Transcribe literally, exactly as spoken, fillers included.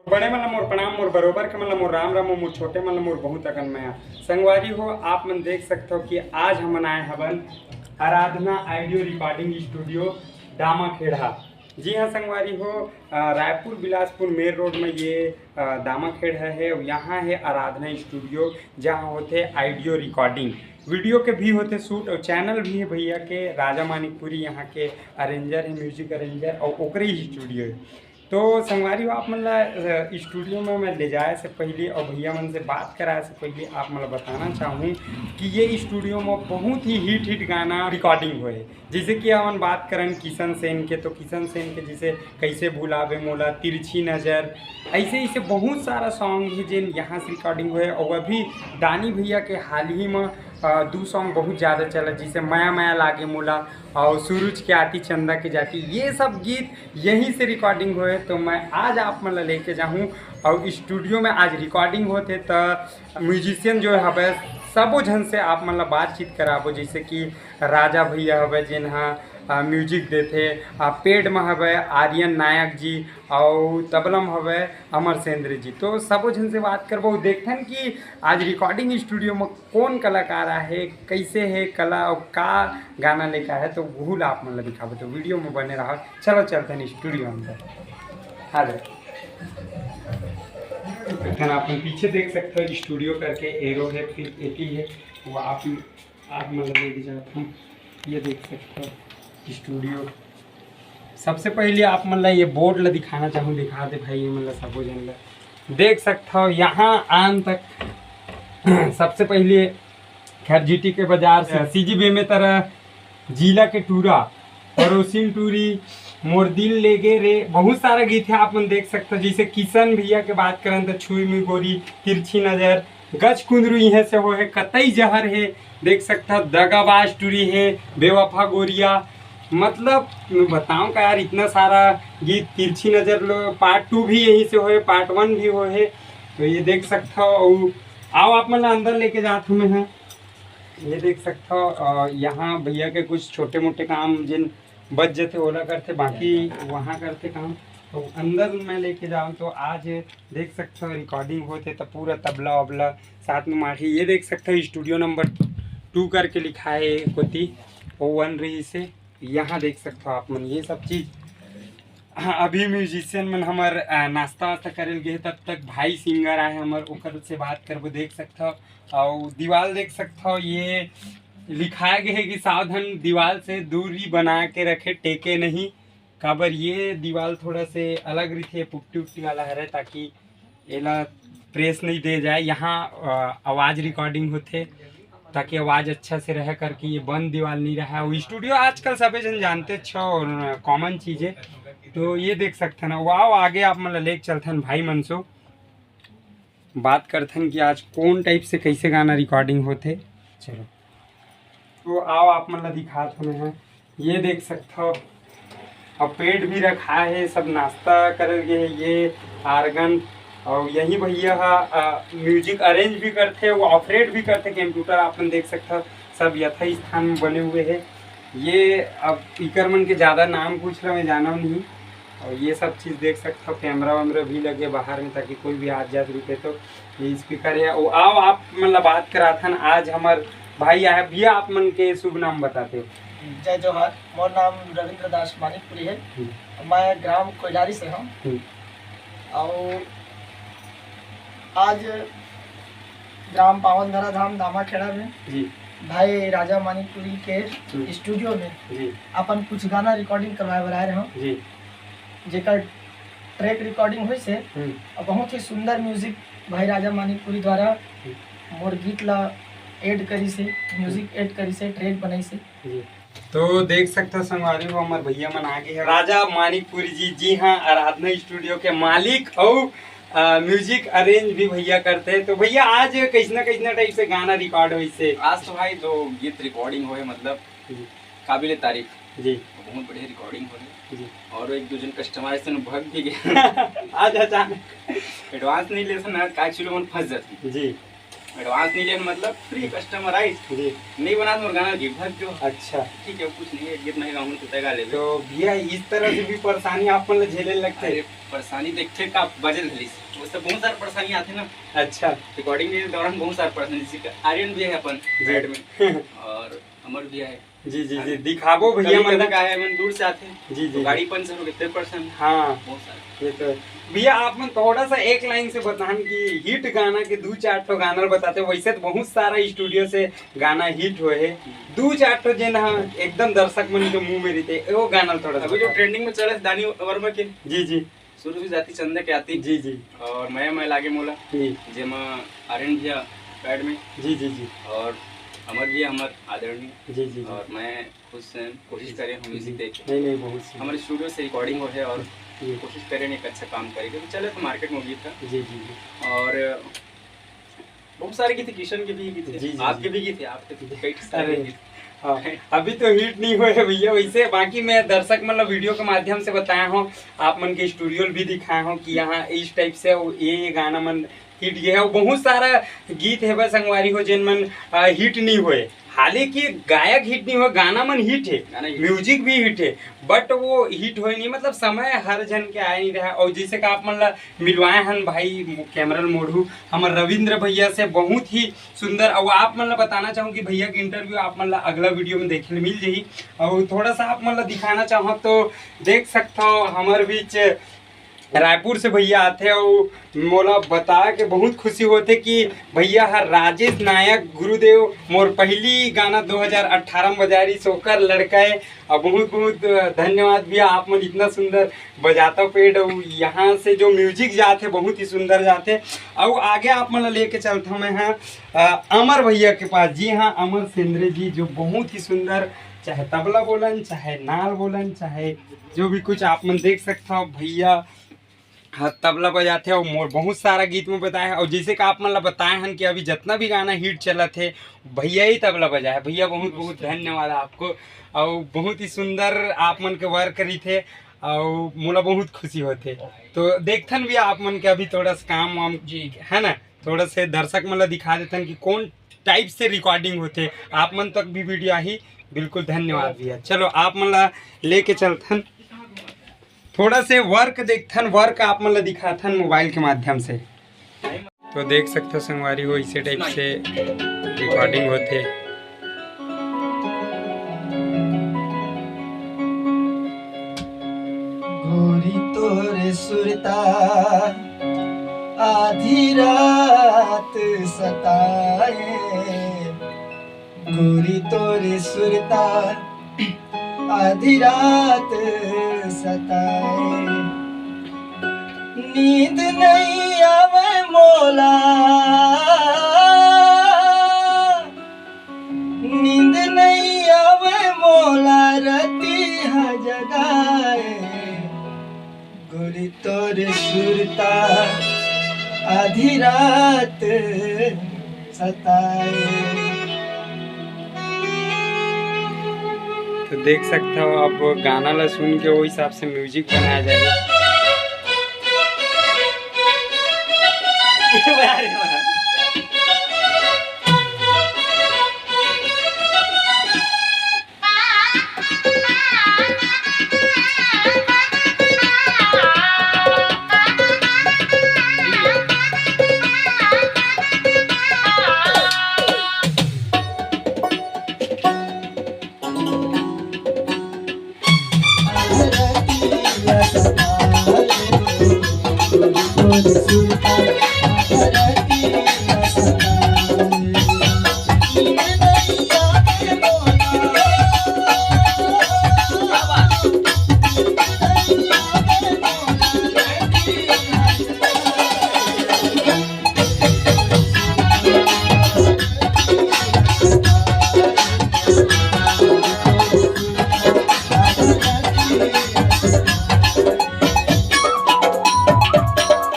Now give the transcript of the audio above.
बड़े मन ला मोर प्रणाम, मोर बरोबर के मन ला मोर राम राम, मोर छोटे मन ला मोर बहुत अकन मया। संगवारी हो, आप मन देख सकथव कि आज हमन आए हवन आराधना ऑडियो रिकॉर्डिंग स्टूडियो दामाखेड़ा। जी हाँ संगवारी हो, अ, रायपुर बिलासपुर मेन रोड में ये, अ, दामाखेड़ा है और यहाँ है आराधना स्टूडियो, जहाँ होथे ऑडियो रिकॉर्डिंग, वीडियो के भी होथे शूट और चैनल भी है भैया के राजा मानिकपुरी, यहाँ के अरेंजर है, म्यूजिक अरेंजर, और ओकरे ही स्टूडियो है। तो संगवारी हो, आप मन ला, अ, स्टूडियो में मैं ले जाए से पहले और भैया मन से बात कराए से पहले आप मन ला बताना चाहूँ कि ये स्टूडियो में बहुत ही हिट हिट गाना रिकॉर्डिंग होए। जैसे कि हमन बात करन किशन सेन के, तो किशन सेन के जैसे कैसे भुलावे मोला, तिरछी नजर, ऐसे ऐसे बहुत सारा सॉन्ग है जिन यहाँ से रिकॉर्डिंग होए। और अभी दानी भैया के हाल ही में, अ, दू सॉन्ग बहुत ज़्यादा चला, जैसे मया मया लागे मोला और सूरज के आती चंदा के जाती, ये सब गीत यहीं से रिकॉर्डिंग होए। तो मैं आज आप मन ला लेके जाहूँ और स्टूडियो में आज रिकॉर्डिंग होथे, त म्यूजिशियन जो हवे सबो झन से आप मन ला बातचीत कराबो, जैसे कि राजा भैया हवे जेन हा, अ, म्यूजिक देथे, अ, पेड म हवे आर्यन नायक जी, अउ तबला म हवे अमर सेंद्र जी। तो सबो झन से बात करबो, देखथन कि आज रिकॉर्डिंग स्टूडियो में कौन कलाकार आहे, कैसे है कला और का गाना लेके आहे, तो वहू ला आप मन ला दिखाबो। तो वीडियो में बने रहो। चलो चलथन स्टूडियो अंदर। आ जाओ। देखथन आप मन पीछे देख सकते हो, स्टूडियो करके एरो है, फिर एटी है, वो आप आप मन ला लेके जात हूँ। ये देख सकते हो स्टूडियो। सबसे पहले आप मन ला ये बोर्ड ला दिखाना चाहूँ, दिखा दे भाई ये मन ला, सबो झन ला। देख सकते हो यहाँ आन तक सबसे पहले खैर जीटी के बाजार से सीजी बेमेतरा, जिला के टूरा, पड़ोसिन टूरी, मोर दिल ले गे रे, बहुत सारा गीत है आप मन देख सकते हो। जैसे किशन भैया के बात करन तो छुई मुई गोरी, तिरछी नजर, गज कुंदरू इहे से होहे, कतई जहर हे, देख सकता दगाबाज टूरी हे, बेवफा गोरिया, मतलब मैं बताऊं का यार, इतना सारा गीत। तिरछी नजर लो पार्ट टू भी यहीं से होए, पार्ट वन भी होए, तो ये देख सकता हो। अउ आओ आप मन ला अंदर लेके जात हूँ मैं, हाँ। ये देख सकता हो, अ, यहाँ भैया के कुछ छोटे मोटे काम जिन बच जथे ओला करथे, बाकी वहाँ करथे काम। तो अंदर मैं लेके जाऊँ तो आज देख सकते हो रिकॉर्डिंग होते तो पूरा तबला वबला साथ में माढ़ी। ये देख सकते हो स्टूडियो नंबर टू करके लिखा है कोती, वो वन रही से। यहाँ देख सकते हो आप मन ये सब चीज। हाँ, अभी म्यूजिशियन मन हमर, अ, नाश्ता वास्ता करे ल गे हे, तब तक भाई सिंगर आए हमर, ओकर से बात करबो। देख सकते हो, अउ दीवाल देख सकते हो, ये लिखाए गे हे कि सावधान, दीवाल से दूरी बना के रखे, टेके नहीं। काबर ये दीवाल थोड़ा से अलग रहिथे, पुट्टी उट्टी वाला हरे, ताकि एला प्रेस नहीं दे जाए। यहाँ, अ, आवाज रिकॉर्डिंग होथे, ताकि आवाज अच्छा से रहे करके ये बंद दीवाल नहीं रहा। वो स्टूडियो आजकल सबे झन जानते छ और कॉमन चीज है। तो ये देख सकथन, वाओ, आगे आप मन ला लेके चलथन भाई मन से, बात करथन कि आज कौन टाइप से कैसे गाना रिकॉर्डिंग होथे। चलो, तो आओ आप मन ला दिखात हन, ये देख सकथव। अउ पेड भी रखा है, सब नाश्ता करल गे है। ये आर्गन, और यही भैया हा, अ, म्यूजिक अरेंज भी करथे, वो ऑपरेट भी करथे। कंप्यूटर आप मन देख सकथव, सब यथा स्थान में बने हुए है। ये अब इकर मन के ज़्यादा नाम पूछ रहा मैं, जाना नहीं। और ये सब चीज़ देख सकथव, कैमरा वैमरा भी लगे बाहर में, ताकि कोई भी आ जात रहिथे तो। ये स्पीकर है। वो आओ आप मन ला बात कराथन, आज हमर भाई आए। भैया, आप मन के शुभ नाम बताते हो। जय जोहार, मोर नाम रविंद्र दास मानिकपुरी है। हम्म। मैं ग्राम कोइलारी से हूँ। हम्म। और आज ग्राम पावन धरा धाम दामाखेड़ा में जी। भाई राजा मानिकपुरी के हम्म। स्टूडियो में जी। अपन कुछ गाना रिकॉर्डिंग करवाए बर आए रहे हूँ। जी। जेकर ट्रैक रिकॉर्डिंग हुई से हम्म। और बहुत ही सुंदर म्यूजिक भाई राजा मानिकपुरी द्वारा हम्म। मोर गीत ला ऐड करी से, म्यूजिक ऐड करी से, ट्रैक बनाई से। जी। तो देख सकता संगवारी हो, हमारे भैया मन आगे है, राजा मानिकपुरी जी। जी हाँ, आराधना स्टूडियो के मालिक और, अ, म्यूजिक अरेंज भी भैया करते हैं। तो भैया, आज कैसना कैसना टाइप से गाना रिकॉर्ड होइसे? आज तो भाई जो गीत रिकॉर्डिंग होए, मतलब जी। काबिले तारीफ। जी। बहुत बढ़िया रिकॉर्डिंग हो रही। जी। और एक दो जन कस्टमर से भग भी गए। आज अचानक एडवांस नहीं ले सना, का एक्चुअली मन फंस जाती। जी। एडवांस नहीं लेन, मतलब फ्री कस्टमर आइस, जी। नहीं बना तो गाना गिर भाग जो। अच्छा। ठीक है, कुछ नहीं है, गीत नहीं गाऊंगा तो तय गा लेबे। तो भैया, इस तरह से भी परेशानी आप मन ल झेले लगथे? अरे, परेशानी देखथे का बजल घलिस, उससे बहुत सारी परेशानी आथे ना। अच्छा। रिकॉर्डिंग के दौरान बहुत सारी परेशानी, जैसे कि आर्यन भी है अपन जी। Band में और अमर भी है। जी, जी, जी, दिखाबो भैया, कभी, कभी मतलब का है, मन दूर से आथे। जी, जी, तो जी। गाड़ी पंचर हो गए, तेरे परेशान। हाँ। बहुत सारे। ये तो है। भैया, आप मन थोड़ा सा एक लाइन से बतान कि हिट गाना के दू चार ठो गाना ल बताते, वैसे तो बहुत सारा स्टूडियो से गाना हिट होए हे, हम्म। दू चार ठो जेन ह एकदम दर्शक मन के मुंह में रहिथे, वो गाना ल थोड़ा सा अभी जो बता। Trending में चल रहा है दानी वर्मा के। जी, जी। शुरू से जाति चंदा के आती। जी, जी। और मया मया लागे मोला, जी। जेमा आर्यन भैया Band में। जी, जी, जी। और अमर भैया हमार आदरणीय। जी, जी, जी। और मैं खुश हैं, कोशिश करें हम music जी। दे के। नहीं, नहीं, बहुत सही। हमारे स्टूडियो से रिकॉर्डिंग हो है और जी। कोशिश करें एक अच्छा काम करें, क्योंकि चले तो मार्केट में भी था। जी, जी, जी। और बहुत सारे गीत, किशन के भी गीत थे, जी, जी, आपके जी। भी गीत थे, आपके भी कई सारे अरे, गीत। हाँ, अभी तो हिट नहीं हुए हैं भैया, वैसे बाकी मैं दर्शक मतलब वीडियो के माध्यम से बताया हूँ, आप मन के स्टूडियो भी दिखाया हूँ कि यहाँ इस टाइप से वो ये, ये गाना मन हिट गए है। बहुत सारा गीत है बस संगवारी हो, जेन मन, आ, हिट नहीं हुए, हालांकि गायक हिट नहीं हुए, गाना मन हिट है, गाना हिट। Music भी हिट है, but वो हिट होए नहीं, मतलब समय हर जन के आए नहीं रहा। और जैसे कि आप मन ला मिलवाए हन भाई कैमरल मोढ़ू, हमर रविंद्र भैया से बहुत ही सुंदर। और आप मन ला बताना चाहूँ कि भैया के इंटरव्यू आप मन ला अगला वीडियो में देखे ले मिल जाही। और थोड़ा सा आप मन ला दिखाना चाहूँ तो देख सकता हो हमर बीच रायपुर से भैया आथे, अउ मोला बता के बहुत खुशी होथे कि भैया हर राजेश नायक गुरुदेव मोर पहली गाना दो हज़ार अठारह में बजाय रहिस, ओकर लड़का है। अउ बहुत बहुत धन्यवाद भैया, आप मन इतना सुंदर बजाता पेड, अउ यहाँ से जो म्यूजिक जाथे बहुत ही सुंदर जाथे। अउ आगे आप मन ला लेके चलता मैं हाँ, अ, अमर भैया के पास। जी हाँ, अमर सेंद्रे जी जो बहुत ही सुंदर, चाहे तबला बोलन, चाहे नाल बोलन, चाहे जो भी कुछ आप मन देख सकता हो भैया, हाँ, तबला बजाथे अउ मोर बहुत सारा गीत में बताए हे। अउ जैसे कि आप मन ला बताए हन कि अभी जितना भी गाना हिट चलत हे, भैया ही तबला बजाए। भैया, बहुत बहुत धन्यवाद आपको, अउ बहुत ही सुंदर आप मन के वर्क रहिथे, अउ मोला बहुत खुशी होथे। तो देखथन भी आप मन के अभी थोड़ा सा काम वाम जी। है ना, थोड़ा से दर्शक मन ला दिखा देथन कि कौन टाइप से रिकॉर्डिंग होथे, आप मन तक भी वीडियो आही। बिल्कुल, धन्यवाद भैया। चलो, आप मन ला लेके चलथन। थोड़ा से वर्क देखथन, वर्क आप मन ला दिखाथन मोबाइल के माध्यम से। तो देख सकथो संगवारी हो, इसे टाइप से रिकॉर्डिंग होथे। गोरी तोरे सुरता आधी रात सताए, गोरी तोरे सुरता आधी रात सताए, नींद नहीं आवे मोला, नींद नहीं आवे मोला रतिहा जगाए, गोरी तोरे सुरता आधी रात सताए। तो देख सकता हो आप, गाना ला सुन के वो हिसाब से म्यूजिक बनाया जाए।